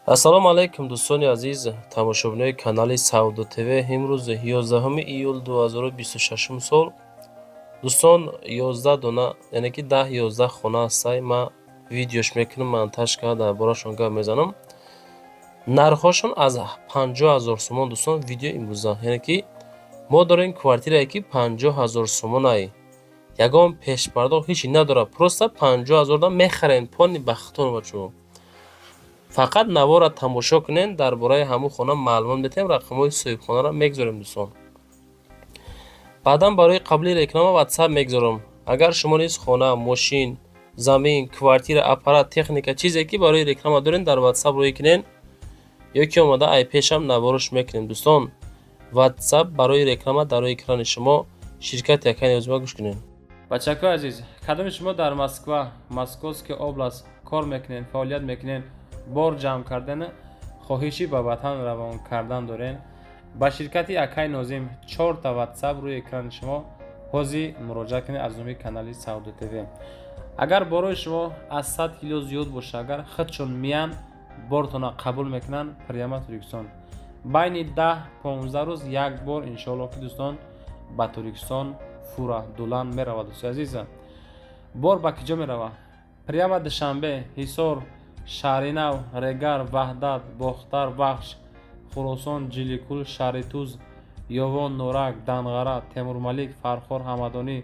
Ассалому алайкум, дӯстони азиз, тамошобинои канали Савдо ТВ. Имрӯз 11 июл 2026 сол. Дӯстон, 11 дона, яъне ки 10-11 хона ҳастай. Ман видеош мекунам, монтаж карда, дар борашон гап мезанам. Нархҳошон аз 50 000 сомон. Дӯстон, видео имрӯза, яъне ки мо дорем квартирае, ки 50 000 сомонай, ягон пешпардохт ҳечи надорад, просто 50 000 да мехарем. Пони бахтон, бачаҳо, фақат наворро тамошо кунед. Дар бораи ҳамун хона маълумот метиҳем, рақамҳои соҳибхонаро мегузорем. Дӯстон, баъдан барои қабули реклама Ватсап мегузорам. Агар шумо низ хона, мошин, замин, квартира, аппарат, техника, чизе ки барои реклама доред, дар Ватсап рӯй кунед ё ки омада ай пешам наворош мекунем. Дӯстон, Ватсап барои реклама дар рӯи экрани шумо. Ширкати Акай Нозима, гӯш кунед. Бачакои азиз, кадоми шумо дар Москва, Московская область кор мекунед, фаъолият мекунед, бор ҷамъ кардан, хоҳиши ба ватан равон кардан доред, ба ширкати Акай Нозим, чорта Ватсап рӯи экрани шумо, ҳозир муроҷиат кунед. Аз номи канали Савдо ТВ, агар борои шумо аз 100 кило зиёд боша, агар худшон миян, бортона қабул мекунанд, прямо Тоҷикистон байни 10-15 рӯз як бор, иншоалло, ки дӯстон, ба Тоҷикистон фура дулан меравад. Дӯсти азиза, бор ба киҷо меравад? Прямо Душанбе, Ҳисор, Шаҳринав, Регар, Ваҳдат, Бохтар, Вахш, Хуросон, Ҷиликул, Шаҳритуз, Ёвон, Норак, Данғара, Темурмалик, Фархор, Ҳамадонӣ,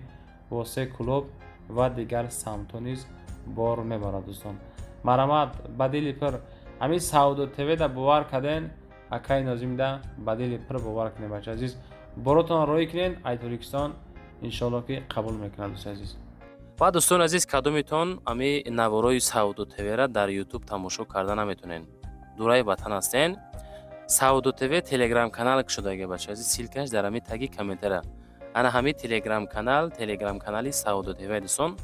Восе, Кӯлоб ва дигар самтҳо низ бор мебарад. Дӯстон, марҳамат, ба дили пир ҳамин Савдо ТВ-да бовар карден, Акаи Нозимда ба дили пир бовар кунед. Бача азиз, боротонро роҳӣ кунед ай Тоҷикистон, иншоалло, ки қабул мекунад, дӯсти азиз. Ва дӯстони азиз, кадомитон ами наворои Савдо ТВ-ра дар Ютуб тамошо карда наметонен, дураи ватан ҳастен, Савдо ТВ Телеграм канал кушодаги. Бача азиз, ссылка ш дар ҳами таги комментара. Ана ҳами Телеграм канал, Телеграм канали Савдо ТВ. Дӯстон,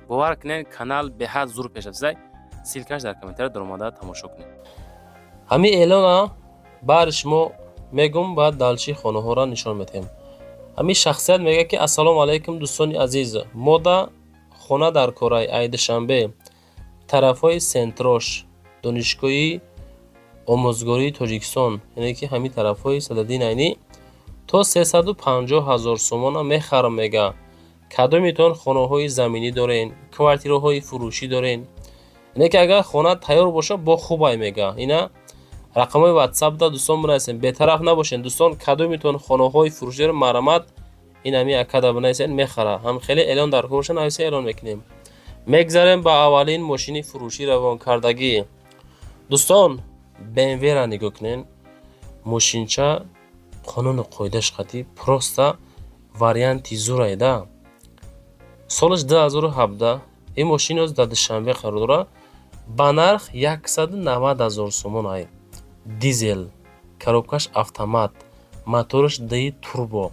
бовар кунед, канал беҳад зур пеш рафтааст. Ссылка ш дар комментара, даромада тамошо кунед. Ҳамин эълона баъди шумо мегум, баъд дальше хонаҳоро нишон медиҳем. Ҳамин шахсият мегӯяд, ки ассалому алайкум, дӯстони азиз, мода хона дар корай, ай Душанбе, тарафҳои центрош, Донишгоҳи омӯзгории Тоҷикистон, яъне ки ҳамин тарафҳои Садриддин Айнӣ, то 350 000 сомона мехарам, мега. Кадомитон хонаҳои заминӣ дорен, квартираҳои фурӯшӣ дорен? Яъне ки агар хона тайёр бошад, бо хубай, мега. Ина рақамҳои Ватсапда, дӯстон, бинависен, бетараф набошен. Дӯстон, кадомитон хонаҳои фурӯшӣ дорен, марҳамат, ин ҳами акада бинависен, мехара. Ҳам хеле эълон дар кор боша, нависа, эълон мекунем. Мегзарем ба аввалин мошини фурӯшӣ равонкардагӣ. Дӯстон, БМВ-ра нигоҳ кунен, мошинча қонуну қоидаш қатӣ, просто варианти зурай да. Солаш 2017. Ин мошин ҳоз дар Душанбе қарор дорад, ба нарх 190 000 сомон ай. Дизел, коробка ш автомат, мотораш ди турбо,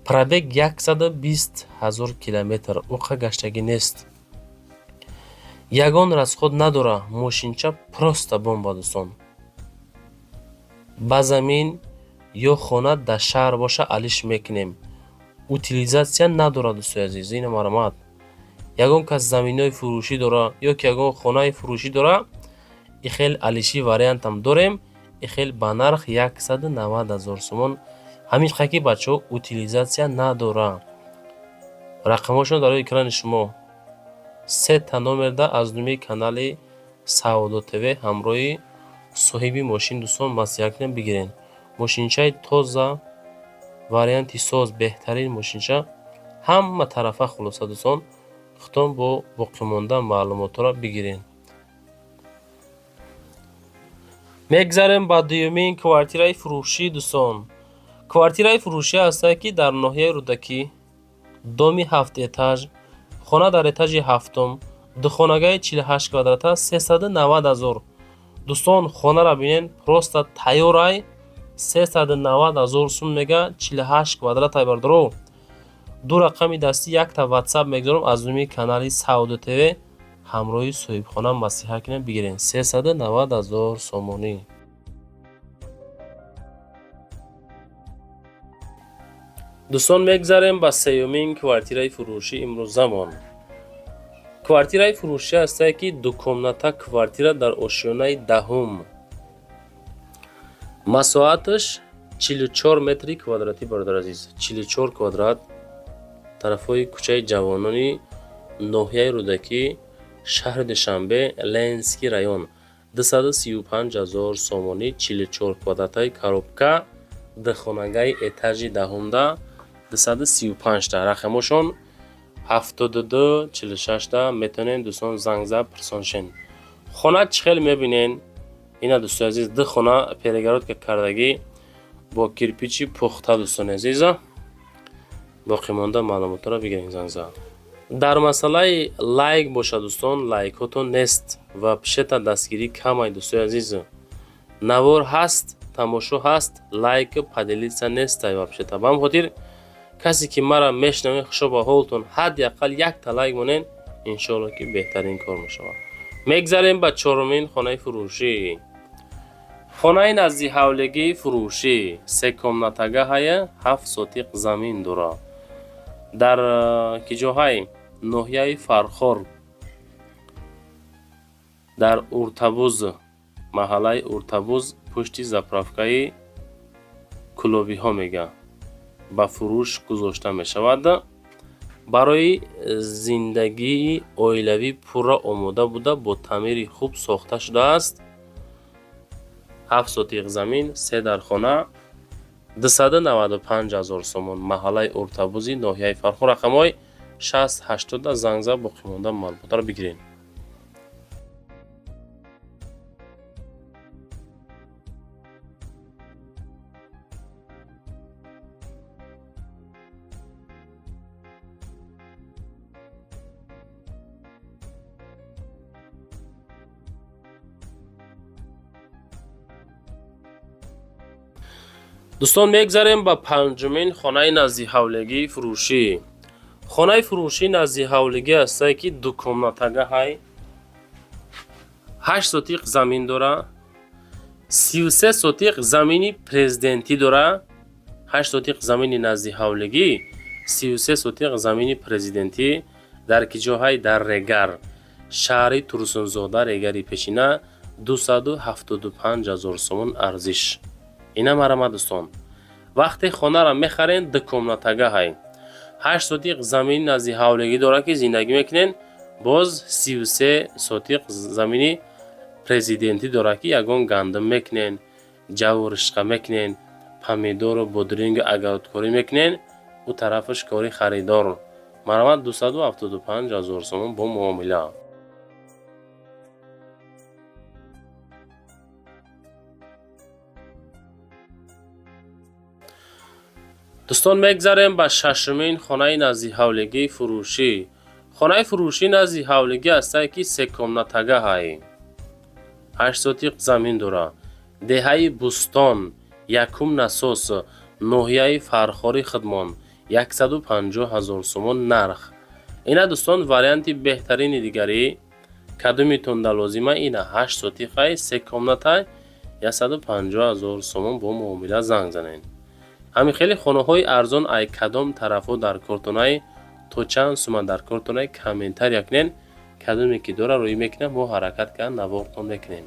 пробег 120 000 километр, уқа гаштагӣ нест, ягон расход надора. Мошинча просто бомба. Дӯстон, ба замин ё хона дар шаҳр боша, алиш мекунем, утилизация надорад. Дӯстои азиз, ина марҳамат, ягон кас заминҳои фурӯшӣ дора ё ки ягон хонаи фурӯшӣ дора, и хел алиши вариантам дорем. И хел ба нарх 190 000 сомон. Ҳамин ки, бачаҳо, утилизация надора. Рақамҳошон дар рӯи экрани шумо, сета номерда. Аз номи канали Савдо ТВ ҳамроҳи соҳиби мошин, дӯстон, маслиҳат кунем, бигирен. Мошинчаи тоза, варианти соз, беҳтарин мошинча ҳама тарафа. Хулоса, дӯстон, худтон бо боқимонда маълумотҳоро бигирен. Мегзарем ба дуюмин квартираи фурӯшӣ. Дӯстон, квартираи фурӯшӣ ҳастае, ки дар ноҳияи Рӯдакӣ, доми ҳафт этаж, хона дар этажи ҳафтум, духонагаи 48 квадрата, 390 000. Дӯстон, хонаро бинен, просто тайёрай. 390 000 сум мега, 48 квадратай. Бардоро, ду рақами дастӣ, якта Ватсап мегузорам. Аз номи канали Савдо ТВ ҳамроҳи соҳибхона маслиҳат кунем, бигирем, 390 000 сомонӣ. Дӯстон, мегзарем ба сеюмин квартираи фурӯшӣ имрӯзамон. Квартираи фурӯшӣ ҳастае, ки дукомната квартира дар ошёнаи даҳум. Масоҳаташ 44 метри квадратӣ, бародари азиз, 44 квадрат. Тарафҳои кӯчаи Ҷавонони ноҳияи Рӯдакӣ, шаҳри Душанбе, Ленинский район, 235 000 сомонӣ, 44 квадратаи коробка, духонагаи этажи даҳумда, 235-та. Рақамошон 72 46-та, метавонед, дӯстон, занг зад, пурсон шен. Хона чӣ хел мебинен? Ина, дӯстони азиз, ду хона перегородка кардагӣ бо кирпичи пухта. Дӯстони азиз, боқимонда маълумотро бигирем, занг зад. Дар масъалаи лайк бошад, дӯстон, лайкҳотон нест ва пишета дастгирӣ камай. Дӯстони азиз, навор ҳаст, тамошо ҳаст, лайку поделиться нестай вообще-то. Ба ҳамин хотир, касе ки мара мешунавед, хушо ба ҳолтон, ҳадди ақал якта лайк монед, иншоалло, ки беҳтарин кор мешавад. Мегзарем ба чорумин хонаи фурӯшӣ. Хонаи наздиҳавлигии фурӯшӣ, секомнатагаҳая, 7 сотиқ замин дора. Дар ки ҷоҳай? Ноҳияи Фархор, дар Уртабуз, маҳаллаи Уртабуз, пушти заправкаи кулобиҳо мега, ба фурӯш гузошта мешавад. Барои зиндагии оилавӣ пурра омода буда, бо таъмири хуб сохта шудааст. 7 сотиқ замин, се дархона, 295 000 сомон, маҳаллаи Уртабузи ноҳияи Фархор, рақамҳои 60 80, занг зад, боқимонда маълумотро бигиред. Дӯстон, мегзарем ба панҷумин хонаи наздиҳавлигии фурӯшӣ. Хонаи фурӯшии наздиҳавлигӣ ҳастае, ки дукомнатага ҳай, 8 сотиқ замин дора, 33 сотиқ замини президентӣ дора. 8 сотиқ замини наздиҳавлигӣ, 33 сотиқ замини президентӣ. Дар ки ҷоҳай? Дар Регар, шаҳри Турсунзода, Регари пешина, 275 000 сомон арзиш. Ина марама, дӯстон, вақте хонаро мехарен, дукомнатага ҳай, 8 сотиқ замини наздиҳавлигӣ дорад, ки зиндагӣ мекунен, боз 33 сотиқ замини президентӣ дорад, ки ягон гандум мекунен, ҷаву ришқа мекунен, помидору бодрингу огородкорӣ мекунен, ӯ тарафаш кори харидор. Марҳамат, 275 000 сомон бо муомила. Дӯстон, мегзарем ба шашумин хонаи наздиҳавлигии фурӯшӣ. Хонаи фурӯшии наздиҳавлигӣ ҳастае, ки секомнатага ҳай, 8 сотиқ замин дора. Деҳаи Бӯстон, якум насос, ноҳияи Фархори худмон, 150 000 сомон нарх. Ина, дӯстон, варианти беҳтарини дигарӣ, кадомитонда лозима? Ина, 8 сотиқай, се комнатай, 150 000 сомон бо муомила, занг занед. Ҳамин хеле хонаҳои арзон ай кадом тарафҳо дар кортонай, то чанд сума дар кортонай, комментария кунед. Кадоме ки дора, рӯӣ мекунам, мо ҳаракат карда навортон мекунем.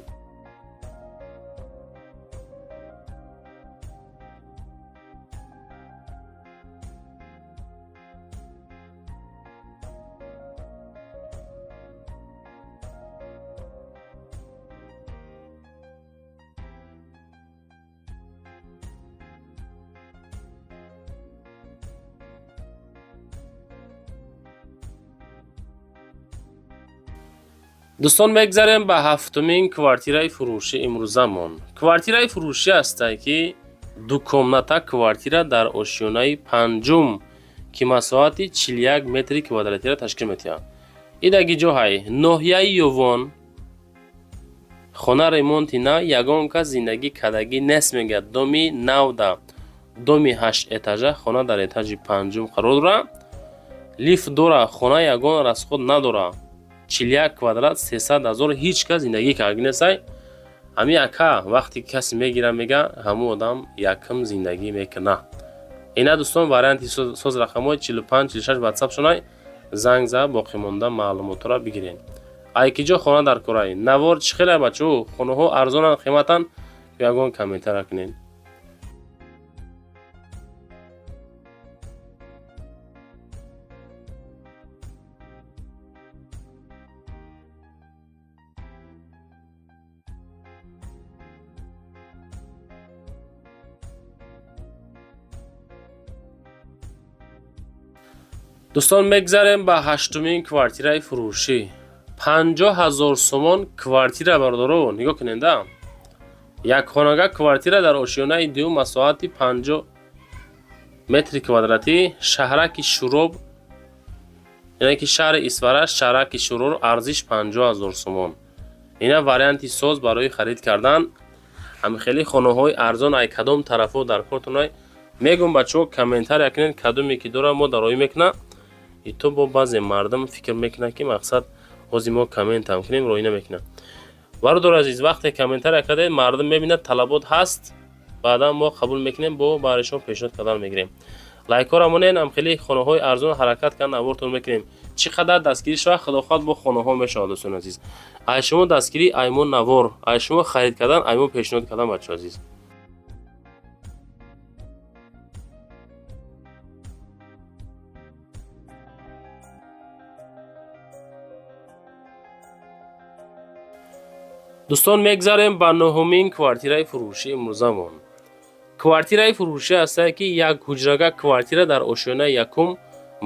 Дӯстон, мегзарем ба ҳафтумин квартираи фурӯшӣ имрӯзамон. Квартираи фурӯшӣ ҳастае, ки дукомната квартира дар ошёнаи панҷум, ки масоҳати 41 метри квадратиро ташкил медиҳад. Идаги ҷоҳай? Ноҳияи Ёвон. Хона ремонти нав, ягон кас зиндагӣ кардагӣ нест, мегӯяд. Доми навда, доми ҳашт этажа, хона дар этажи панҷум қарор дорад, лифт дора, хона ягон расход надорад. 41 квадрат, 300 000. Ҳеҷ кас зиндагӣ кардагӣ нестай. Ҳамин ака, вақте ки касе мегира, мега, ҳамун одам якум зиндагӣ мекуна. Ина, дӯстон, варианти соз, рақамҳои 45 46 ватсап шунай, занг зад, боқимонда маълумотҳоро бигиред. Ай ки ҷо хона дар корай? Навор чӣ хеле, бачаҳо, хонаҳо арзонанд, қиматанд, Ягон комментара кунед. Дӯстон, мегзарем ба ҳаштумин квартираи фурӯшӣ. 50 000 сомон квартира, бародаро, нигоҳ куненда. Якхонага квартира дар ошёнаи дуюм, масоҳати 50 метри квадратӣ, шаҳраки Шуроб, яъне ки шаҳри Исфара, шаҳраки Шуроб, арзиш 50 000 сомон. Ина варианти соз барои харид кардан. Ҳами хеле хонаҳои арзон ай кадом тарафҳо дар кортонай, мегӯм, бачаҳо, комментария кунед, кадоме ки дора, мо дароӣ мекуна. Ито бо баъзе мардум фикр мекунад, ки мақсад ҳозир мо комментам кунем, роӣ намекунад. Бародари азиз, вақте комментария кардед, мардум мебинад, талабот ҳаст, баъдан мо қабул мекунем, бо барои шумо пешниҳод кардан мегирем. Лайкҳоро монен, ам хеле хонаҳои арзон ҳаракат кардан навортон мекунем. Чӣ қадар дастгирӣ шавад, худохоҳад, бо хонаҳо мешавад. Дӯстони азиз, ай шумо дастгирӣ, ай мо навор, ай шумо харид кардан, ай мо пешниҳод кардан, бачаҳо азиз. Дӯстон, мегзарем ба нуҳумин квартираи фурӯшии имрӯзамон. Квартираи фурӯшӣ ҳастае, ки як ҳуҷрага квартира дар ошёнаи якум,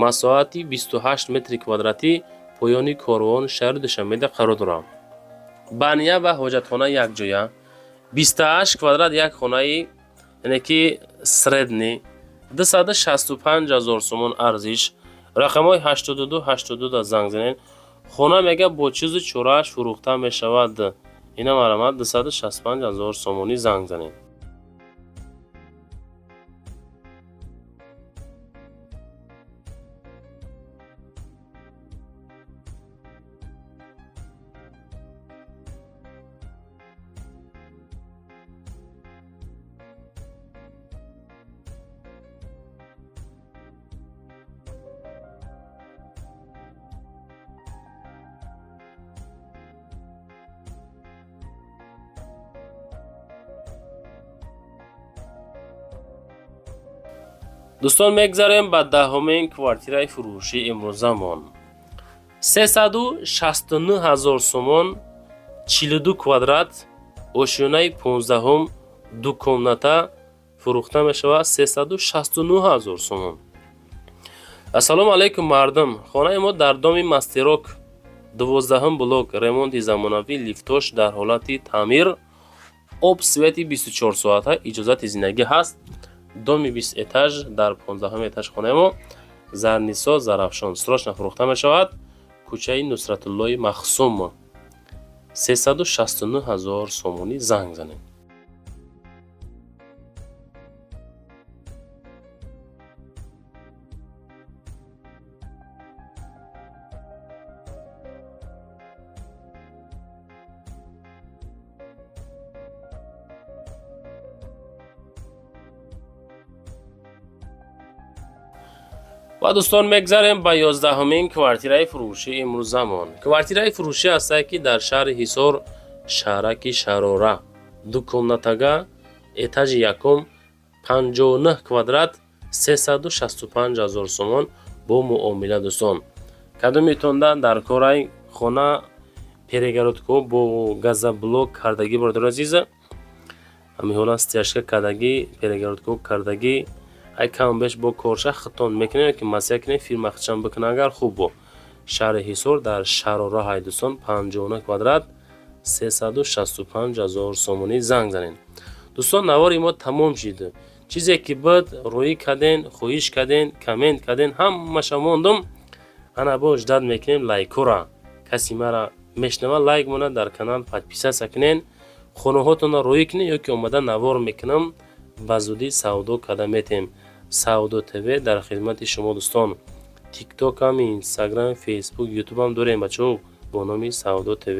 масоҳати 28 метри квадратӣ, поёни корвон, шаҳри Душанбеда қарор дорад. Баня ва ҳоҷатхона якҷоя, 28 квадрат, як хонаи, яъне ки средний, 265 000 сомон арзиш. Рақамҳои 82 82 да занг занед. Хона, мега, бо чизу чорааш фурӯхта мешавад. Ина марамат, 265 000 сомонӣ, занг занед. Дӯстон, мегзарем ба даҳумин квартираи фурӯшии имрӯзамон. 369 000 сомон, 42 квадрат, ошёнаи 15-ум, ду комната фурӯхта мешавад, 369 000 сомон. Ассалому алайкум, мардум! Хонаи мо дар доми Мастерок, 12-ум блок, ремонти замонавӣ, лифтош дар ҳолати таъмир, об, свети 24 соата, иҷозати зиндагӣ ҳаст. Доми 20 этаж, дар 15-ум этаж хонаи мо, Зарнисо, Зарафшон, срочно фурӯхта мешавад. Кӯчаи Нусратуллои Махсум, 369 000 сомонӣ, занг занед. Ва дӯстон, мегзарем ба 11-умин квартираи фурӯшии имрӯзамон. Квартираи фурӯшӣ ҳастае, ки дар шаҳри Ҳисор, шаҳраки Шарора, ду комнатага, этажи якум, 59 квадрат, 365 000 сомон бо муомила. Дӯстон, кадомитонда дар корай хона, перегородка бо газоблок кардагӣ, бародари азиза, ҳамин ҳола стяжка кардагӣ, перегородка кардагӣ, ай кам беш бо корша худтон мекунем, ки масия кунем, фирма худшам бикунад, агар хуб бо. Шаҳри Ҳисор, дар Шарора ҳай, дӯстон, 59 квадрат, 365 000 сомонӣ, занг занед. Дӯстон, навори мо тамом шид. Чизе ки буд, рӯӣ карден, хоҳиш карден, коммент карден, ҳамаша мондум. Ана бо ждать мекунем лайкора. Каси мара мешнава, лайк монад, дар канал подписаться кунен, хонаҳотонро рӯӣ кунед ё ки омада навор мекунам, ба зудӣ савдо карда метем. Савдо ТВ дар хидмати шумо, дӯстон. Тиктокам, Инстаграм, Фейсбук, Ютубам дорем, бачаҳо, бо номи Савдо ТВ.